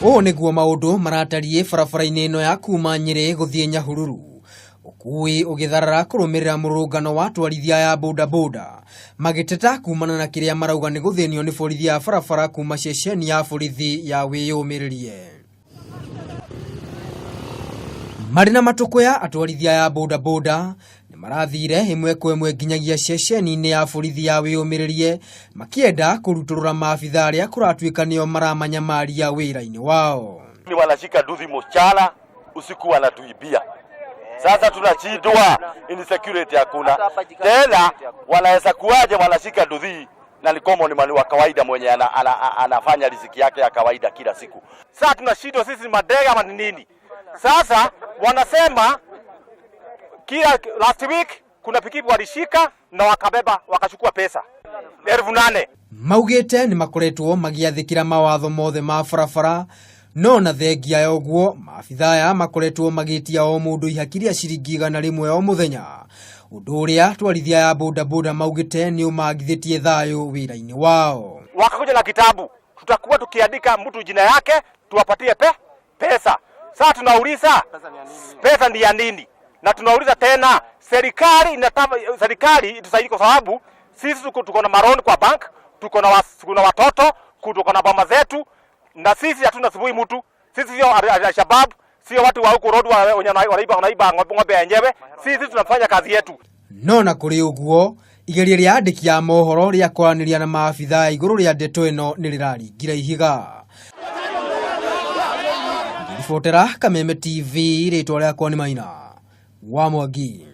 Ũũ nĩguo maũndũ maratariĩ barabara-inĩ ĩno ya kuma Nyĩrĩ gũthiĩ Nyahururu. Ũkui ũgĩtharara kũrũmĩrĩra mũrũrũngano wa atwarithia aya a bodaboda magĩteta kumana na kĩrĩa marauga nĩ gũthĩnio nĩ borithi a barabara kuma ceceni ya borithi ya Wĩyũmĩrĩrie. Marĩ na matũkũya atwarithia aya a bodaboda nĩ marathire ĩmwe kwa ĩmwe nginyagia ceceni-inĩ ya borithi ya Wĩyũmĩrĩrie makĩenda kũrutũrũra maabitha arĩa kũratuĩka nĩo maramanyamaria wĩra-inĩ wao. Ni wanashika nduthi mchana, usiku wanatuibia. Sasa tunashindwa, insecurity hakuna tena. Wanaweza kuwaje wanashika nduthi na ni common man wa kawaida mwenye ana, ana, anafanya riziki yake ya kawaida kila siku. Sasa tunashindwa sisi madega ama ni nini? Sasa wanasema kila last week kuna pikipiki walishika na wakabeba wakachukua pesa 8,000. Maugĩte nĩ makoretwo magĩathĩkĩra mawatho mothe ma barabara no na thengia ya ũguo maabitha aya makoretwo magĩtia o mũndũ ihaki rĩa ciringi 100 o mũthenya ũndũ ũrĩa atwarithia aya a bodaboda maugĩte nĩ ũmagithĩtie thayũ wĩra-inĩ wao. Wakakuja na kitabu, tutakuwa tukiandika mtu jina yake tuwapatie pesa. Sasa tunauliza pesa ni ya nini? Na tunauliza tena serikali inataka serikali itusaidie kwa sababu sisi tuko na maloan kwa bank, tuko na kuna watoto, tuko na boma zetu, na sisi hatuna sumbui mtu. Sisi sio Al-Shabaab, sio watu wa huko road wenye wanaiba ng'ombe yenyewe. Sisi tunafanya kazi yetu. No na kũrĩ ũguo igeria rĩa andĩki a mohoro rĩa kwaranĩria na maabitha igũrũ rĩa ndeto ĩno nĩ rĩraringire ihiga. Ngĩribotera Kameme TV, rĩtwa rĩakwa nĩ Maina wa Mwangi.